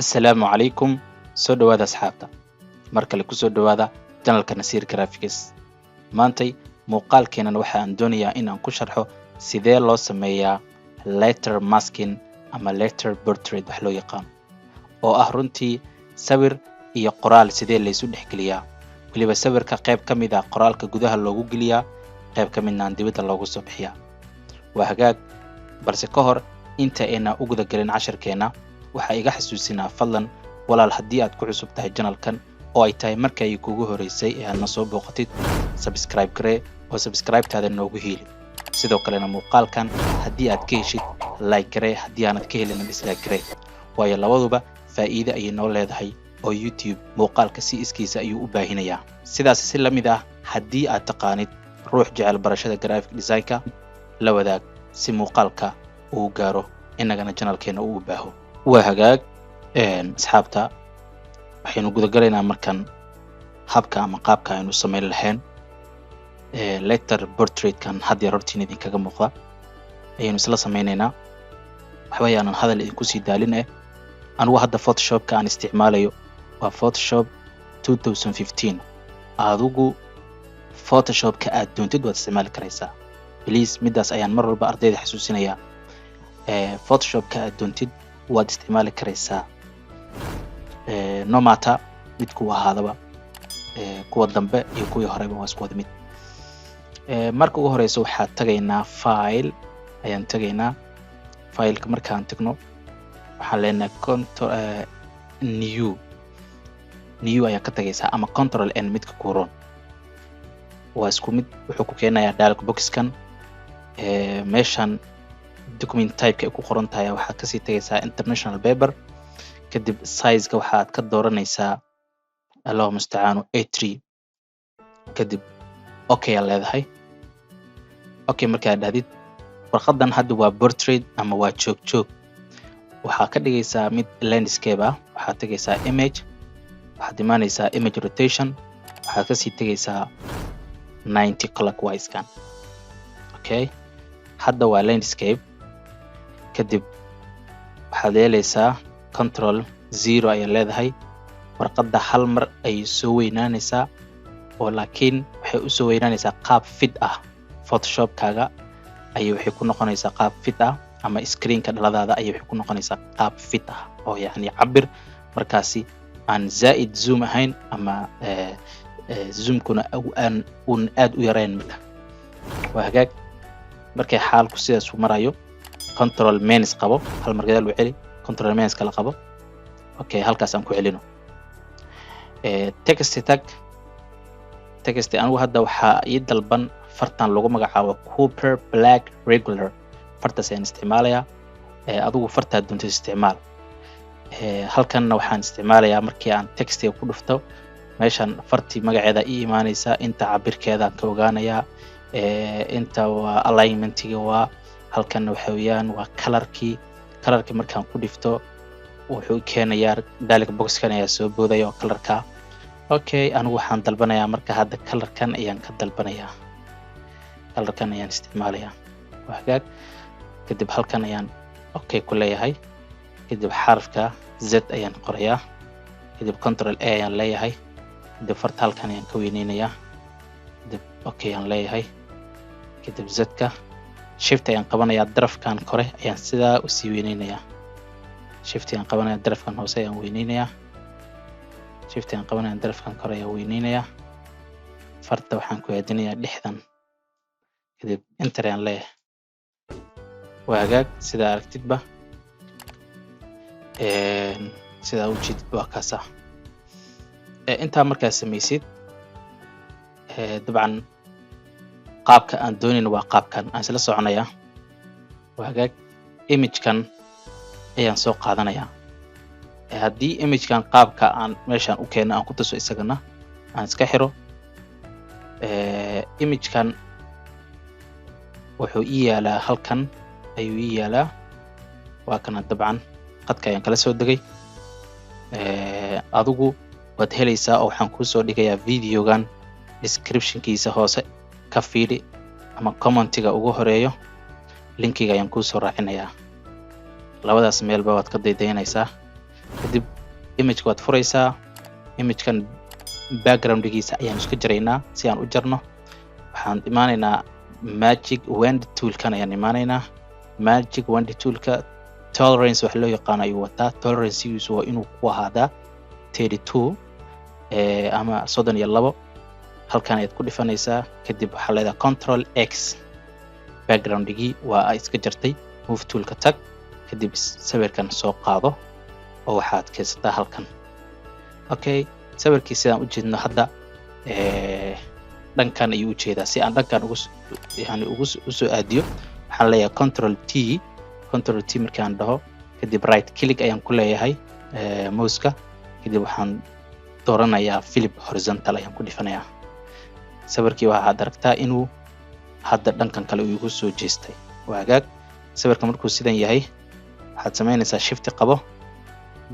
Assalaamu calaykum. Soo dhowaada asxaabta, mar kale kusoo dhowaada channelka Nasiir Graphics. Maantay muuqaalkeenan waxa aan doonayaa in aan ku sharxo sidee loo sameeyaa letter masking ama letter portrait wax loo yaqaan, oo ah runtii sawir iyo qoraal sidee laysu dhexgeliyaa, weliba sawirka qayb ka mid ah qoraalka gudaha loogu geliyaa, qayb ka midna aan dibadda loogu soo bixiyaa. Waa hagaag, balse ka hor inta ayna u guda gelin casharkeenna, waxaa iga xasuusinaa, fadlan walaal, haddii aad ku cusub tahay channelkan oo ay tahay markii ay kugu horeysay ee aad na soo booqatid, subscribe garee oo subscribe-taada noogu hiili. Sidoo kalena muuqaalkan haddii aad ka heshid, like garee, haddii aanad ka helina, dislike garee, waayo labaduba faa'iide ayay noo leedahay oo YouTube muuqaalka si iskiisa ayuu u baahinayaa. Sidaas si la mid ah, haddii aad taqaanid ruux jecel barashada graphic designka, la wadaag si muuqaalka uu gaaro, innagana channelkeena uu u baaho. Waa hagaag asxaabta, waxaynu gudagalaynaa markan habka ama qaabka aynu samayn lahayn letter portraitkan had yar hortiin idinkaga muuqda ayaynu isla samaynaynaa. Waxba yaanan hadal idinku sii daalin. Anigu hadda Photoshopka aan isticmaalayo waa Photoshop 2015. Adigu Photoshopka aad doontid waad isticmaali karaysaa. Please, middaas ayaan mar walba ardayda xasuusinayaa: Photoshopka aad doontid waad isticmaali karaysaa, no matter midkuu ahaadaba, kuwa dambe iyo kuwii horeba waa isku wada mid. Marka ugu horeysa waxaad tagaynaa File ayaan tagaynaa. Fileka markaan tagno, waxaan leenahay control New. New ayaa ka tagaysaa ama Control N, midka kuroon waa isku mid. Wuxuu ku keenayaa dialog boxkan. Meeshan document typeka ay ku qoran tahay waxaad kasii tagaysaa international paper. Kadib sizeka waxaad ka dooranaysaa, Allahu mustacaanu, A3. Kadib okay aa leedahay. Okay markaad dhahdid, warqadan hadda waa portrait ama waa joog joog, waxaa ka dhigaysaa mid landscape ah. Waxaad tegaysaa Image, waxaad imaanaysaa Image Rotation, waxaad kasii tegaysaa 90 clockwise kan. Okay, hadda waa landscape. Kadib waxaad yeelaysaa Control zero ayaa leedahay. Warqadda hal mar ayay soo weynaanaysaa, oo laakiin waxay usoo weynaanaysaa qaab fit ah. Photoshopkaaga ayay waxay ku noqonaysaa qaab fit ah, ama screenka dhaladaada ayay waxay ku noqonaysaa qaab fit ah, oo yacni cabir markaasi aan zaa'id zoom ahayn ama zoomkuna aan uun aad u yarayn. Marka waa hagaag. Markay xaalku sidaas u marayo, Control minus qabo, hal mar gadaal u celi, Control minus kala qabo. Okay, halkaas aan ku celino. Text tag, text. Anigu hadda waxaa ii dalban fartan lagu magacaabo Cooper Black Regular. Fartaas ayaan isticmaalayaa. Adigu fartaad doonto isticmaal. Halkanna waxaan isticmaalayaa, markii aan textiga ku dhufto, meeshan fartii magaceeda ii imaanaysa, inta cabirkeedaan ka ogaanayaa, inta waa alignmentiga, waa halkanna waxa weeyaan waa colorkii. Colorkii markaan ku dhifto, wuxuu keenayaa dialog boxkan ayaa soo boodaya oo colorka. Okay, anigu waxaan dalbanayaa marka hadda colorkan ayaan ka dalbanayaa, colorkan ayaan isticmaalayaa. Waa hagaag. Kadib halkan ayaan okay ku leeyahay. Kadib xarafka Z ayaan qorayaa. Kadib Control A ayaan leeyahay. Kadib farta halkan ayaan ka weyneynayaa. Kadib okay ayaan leeyahay. Kadib Z-ka Shift ayaan qabanayaa, darafkan kore ayaan sidaa usii weyneynayaa. Shift ayaan qabanaya, darafkan hoose ayaan weyneynayaa. Shift ayaan qabanaya, darafkan kore ayaan weyneynayaa. Farta waxaan ku aadinayaa dhexdan. Kadib Enter ayaan leeyahay. Waa hagaag. Sidaa aragtidba, sidaa ujeedidba, waa kaasa. Intaa markaa samaysid, dabcan qaabka aan doonayno waa qaabkan aan isla soconayaa. Waa hagaag. Imagekan ayaan soo qaadanayaa. Haddii imagekan qaabka aan meeshan u keeno aan ku tuso, isagana aan iska xiro. Imagekan wuxuu ii yaalaa, halkan ayuu ii yaalaa. Waa kana, dabcan qadka ayaan kala soo degay. Adigu waad helaysaa oo waxaan kuusoo dhigayaa videogan descriptionkiisa hoose ka fiiri, ama commentiga ugu horeeyo linkiga ayaan kuusoo raacinayaa. Labadaas meelba waad ka daydayanaysaa. Kadib imageka waad furaysaa. Imagekan backgroundgiisa ayaan iska jaraynaa. Si aan u jarno, waxaan imaanaynaa magic wand toolkan ayaan imaanaynaa. Magic wand toolka tolerance wax loo yaqaano ayuu wataa. Tolerancegiisu waa inuu ku ahaadaa 32 ama 32. Halkan ayaad ku dhifanaysaa. Kadib waxaa leedahay Control X. Backgroundgii waa ay iska jartay. Move toolka tag. Kadib sawirkan soo qaado oo waxaad keensataa halkan. Okay, sawirkii sidaan u jeedno hadda dhankan ayuu ujeedaa. Si aan dhankan ugu yani ugu usoo aadiyo, waxaan leeyahay Control T. Control T markaan dhaho, kadib right click ayaan ku leeyahay mouseka. Kadib waxaan dooranayaa flip horizontal ayaan ku dhifanayaa. Sawirkii waxaad aragtaa inuu hadda dhankan kale uu igu soo jeestay. Waa hagaag. Sawirka markuu sidan yahay, waxaad samaynaysaa shift qabo,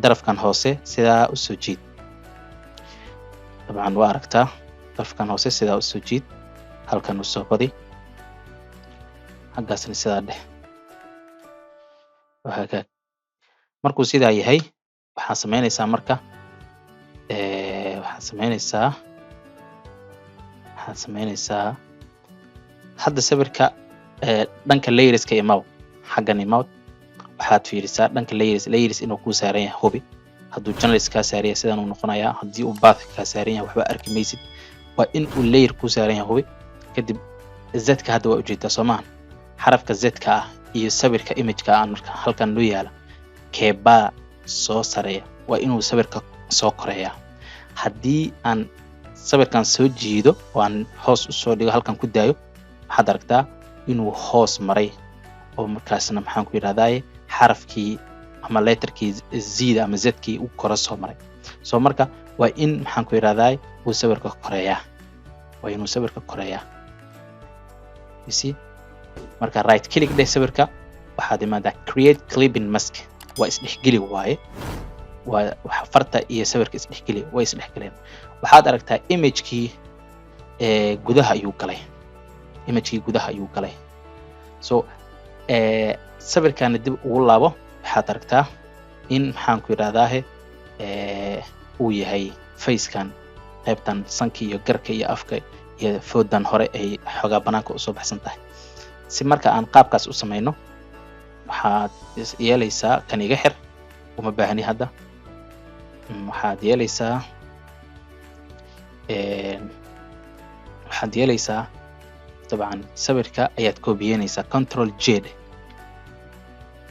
darafkan hoose sidaa usoo jiid. Dabcan waa aragtaa, darafkan hoose sidaa usoo jiid, halkan usoo badi, xaggaasna sidaa dheh. Waa hagaag. Markuu sidaa yahay, waxaad samaynaysaa marka waxaad samaynaysaa hadda sawirka dhanka layerska imaw. Xaggan imaw, waxaad fiirisaa dhanka layers. Layers inuu kuu saaran yahay hubi. Hadduu channels kaa saaran yahay, sidan uu noqonayaa. Haddii uu path kaa saaran yahay, waxba arki maysid. Waa in uu layer kuu saaran yahay, hubi. Kadib zka hadda waa ujeedaa, soo maahan? Xarafka zka ah iyo sawirka imageka aan marka halkan noo yaala, keebaa soo sareeya? Waa inuu sawirka soo koreeyaa. Haddii aan sawirkan soo jiido oo aan hoos usoo dhigo, halkan ku daayo, waxaad aragtaa inuu hoos maray oo markaasna, maxaan ku yidhahdaaye, xarafkii ama letterkii zda ama zkii u kora soo maray. So marka waa in, maxaan ku yidhahdaaye, uu sawirka koreeyaa. Waa inuu sawirka koreeyaa, you see? Marka right click dheh sawirka, waxaad imaadaa create clipping mask. Waa isdhexgeli waaye. Waa waxa farta iyo sawirka isdhexgeli, way isdhexgaleen. Waxaad aragtaa imagekii gudaha ayuu galay. Imagekii gudaha ayuu galay. So sawirkaana dib ugu laabo. Waxaad aragtaa in, maxaan ku yidhahdaahe, uu yahay facekan, qaybtan sanka iyo garka iyo afka iyo foodan hore ay xoogaa banaanka usoo baxsan tahay. Si marka aan qaabkaas u samayno, waxaad yeelaysaa, kan iga xir, uma baahni hadda. Waxaad yeelaysaa, dabcan sawirka ayaad koobiyeynaysaa. Control J dheh.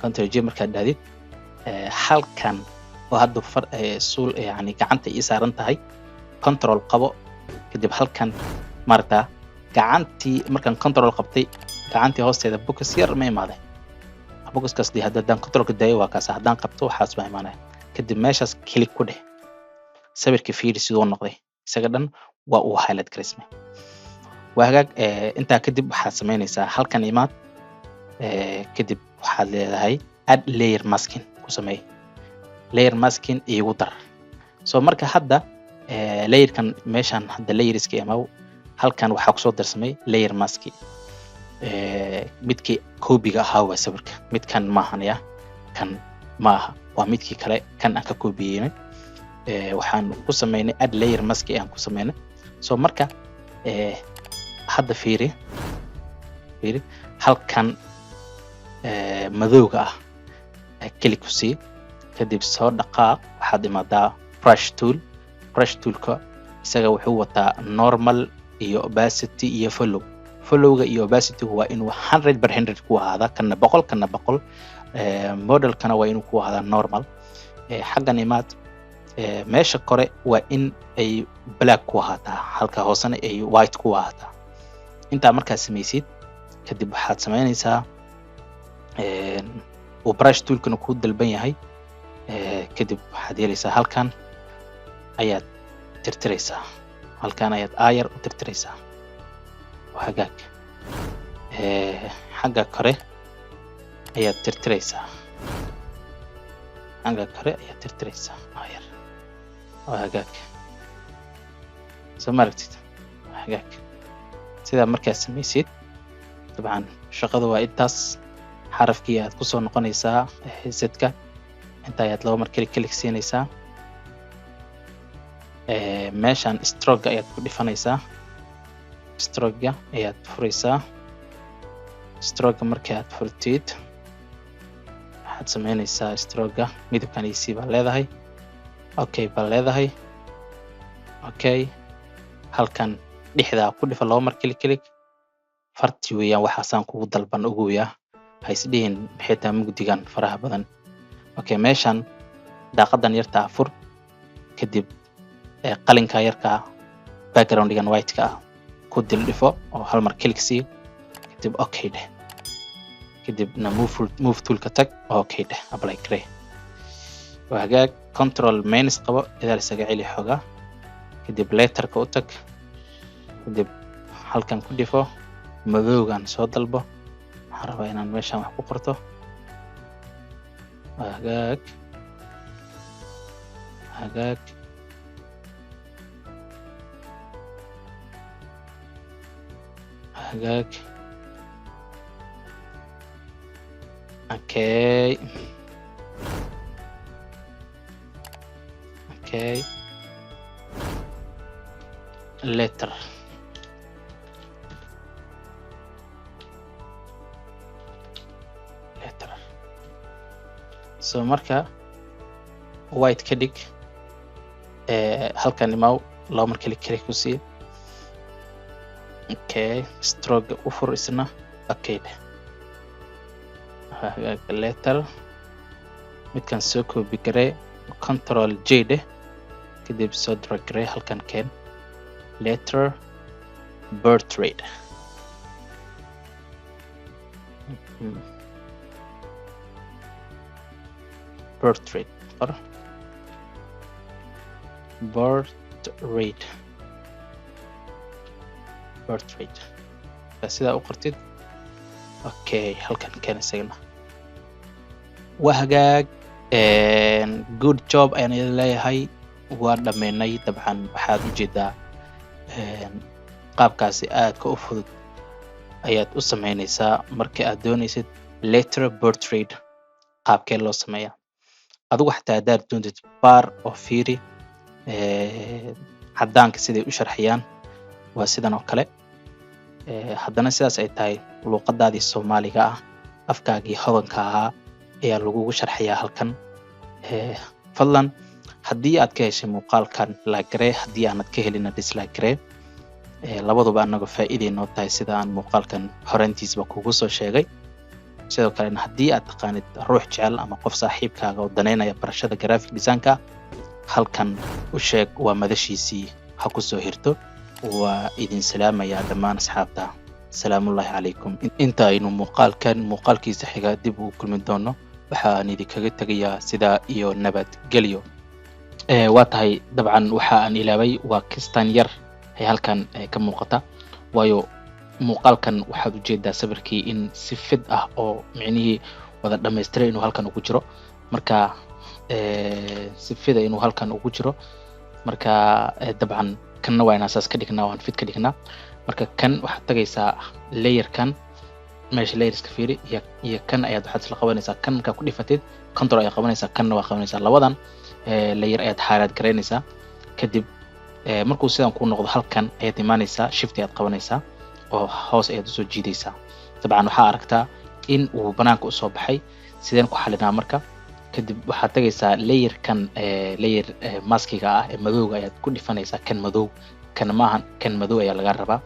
Control J markaad dhahdid, halkan oo hadda far suul, yani gacanta ii saaran tahay, control qabo. Kadib halkan maaragtaa gacantii markaan control qabtay, gacantii hoosteeda box yar ma imaaday? Boxkaas dee hadda haddaan controlka daayo, waa kaas. Haddaan qabto, waxaas baa imaanaya. Kadib meeshaas click ku dheh. Sawirka fiiri siduu noqday. Isaga dhan waa uu highlight garaysmay. Waa hagaag. Intaa kadib waxaad samaynaysaa, halkan imaad. Kadib waxaad leedahay add layer masking ku sameey, layer masking iigu dar. So marka hadda layerkan meeshan hadda layerska imaw. Halkan waxaa kusoo darsamay layer maski. Midkii koobiga ahaa waa sawirka, midkan maahan. Ya, kan ma aha, waa midkii kale, kan aan ka koobiyeynay. Waxaan ku sameynay add layer maski aan ku sameynay. So marka hadda fiiri, fiiri halkan madowga ah, click ku sii. Kadib soo dhaqaaq, waxaad imaadaa brush tool. Brush toolka isaga wuxuu wataa normal iyo opacity iyo flow. Flowga iyo opacity waa inuu 100 per 100 ku ahaada, kana 100, kana 100. Modelkana waa inuu ku ahaada normal. Xaggan imaad. Meesha kore waa in ay black ku ahaataa, halka hoosena ay white ku ahaataa. Intaa markaad samaysid kadib, waxaad samaynaysaa, uu brush toolkana kuu dalban yahay, kadib waxaad yeelaysaa, halkan ayaad tirtiraysaa, halkan ayaad aayar u tirtiraysaa. Waa hagaag. Xagga kore ayaad tirtiraysaa, xagga kore ayaad tirtiraysaa aayar. Waa hagaag, soo ma aragtid? Waa hagaag. Sidaa markaad samaysid, dabcan shaqadu waa intaas. Xarafkii aad kusoo noqonaysaa zedka. Inta ayaad laba mar click click siinaysaa. Meeshan stroke ayaad ku dhifanaysaa, stroke ayaad furaysaa. Stroke markii aad furtid, waxaad sameynaysaa stroke midabkan ec baa leedahay, okay baa leedahay. Okay, halkan dhexdaa ku dhifa laba mar click click. Farti weeyaan waxaasaan kugu dalban ogoya, ha isdhihin maxay tahay mugdigan faraha badan. Okay, meeshan daaqadan yarta ah fur, kadib qalinka yarka ah background-igan white-ka ah ku dil dhifo oo hal mar click sii, kadib okay dheh. Kadibna move tool-ka tag, okay dheh, apply garee. Waa hagaag. Control minus qabo, gadaal isaga celi xoogaa. Kadib letterka u tag, kadib halkan ku dhifo, madowgan soo dalbo. Waxaan rabaa inaan meeshan wax ku qorto. Waa hagaag, hagaag. Hagaag. Okay, letter. Letter. So marka white ka dhig, halkan imaw, laba mar click click ku sii. Okay, stroke u fur isna, okay dheh. Hagaag, letter midkan soo copy garee, control J dheh, kadib soo drag garee, halkan keen, letter portrait. Portrait qor, portrait, portrait sidaa u qortid. Okay, halkan keen isagana. Waa hagaag, good job ayaan idin leeyahay. Waa dhameynay. Dabcan waxaad ujeedaa qaabkaasi aadka u fudud ayaad u sameynaysaa marka aad doonaysid letter portrait. Qaabkee loo sameeyaa? Adigu xataa haddaad doontid, baar oo fiiri caddaanka siday u sharxayaan, waa sidan oo kale. Haddana sidaas ay tahay, luuqadaadii Soomaaliga ah, afkaagii hodanka ahaa ayaa lagugu sharxayaa halkan. Fadlan haddii aad ka heshay muuqaalkan, like garee. Haddii aanad ka helina, dislike garee. Labaduba annaga faa'iiday noo tahay, sida aan muuqaalkan horaantiisba kugu soo sheegay. Sidoo kalena haddii aad taqaanid ruux jecel ama qof saaxiibkaaga oo daneynaya barashada graphic design-ka, halkan u sheeg, waa madashiisii, ha ku soo hirto. Waa idin salaamayaa dhammaan asxaabta. Salaamullaahi calaykum. Inta aynu muuqaalkan muuqaalkiisa xiga dib ugu kulmi doono, waxaan idinkaga tegayaa sidaa iyo nabadgelyo. Waa tahay, dabcan waxa aan ilaabay waa kistan yar ee halkan ka muuqata, waayo muuqaalkan waxaad ujeedaa sawirkii in si fid ah oo micnihii wada dhamaystiray inuu halkan ugu jiro. Marka si fida inuu halkan ugu jiro, marka dabcan kanna waa inaan saas ka dhignaa, waan fid ka dhignaa. Marka kan waxaad tagaysaa layerkan, meesha layerska fiiri, iyo kan ayaad waxaad isla qabanaysaa. Kan markaa ku dhifatid, control ayaad qabanaysaa, kanna waa qabanaysaa. Labadan layer ayaad highlight garaynaysaa. Kadib markuu sidan kuu noqdo, halkan ayaad imaanaysaa, shift ayaad qabanaysaa oo hoos ayaad usoo jiidaysaa. Dabcan waxaa aragtaa in uu banaanka usoo baxay. Sideen ku xalinaa marka? Kadib waxaad tagaysaa layerkan, layer maskiga ah ee madowga ayaad ku dhifanaysaa. Kan madow, kan maahan, kan madow ayaa laga rabaa.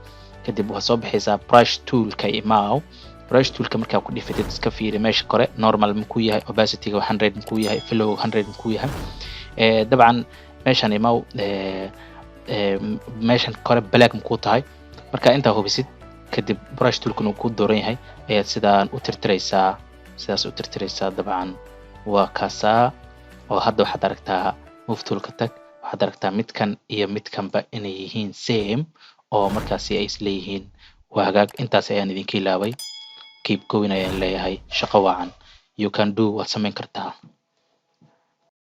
Kadib waxaad soo baxaysaa brush toolka imaw. Brush toolka markaa ku dhifatid, iska fiiri meesha kore, normal makuu yahay, opacityga 100 makuu yahay, flow 100 makuu yahay. Dabcan meeshan imaw, meeshan kore black makuu tahay. Marka intaa hubisid kadib, brush toolkan uu ku dooran yahay ayaad sidaan u tirtiraysaa, sidaas u tirtiraysaa. Dabcan waa kaasaa oo hadda waxaad aragtaa, move toolka tag, waxaad aragtaa midkan iyo midkanba inay yihiin same oo markaasi ay isleeyihiin. Waa hagaag, intaas ayaan idinka ilaabay. Keep going ayaan leeyahay. Shaqo wacan. You can do, waad samayn kartaa.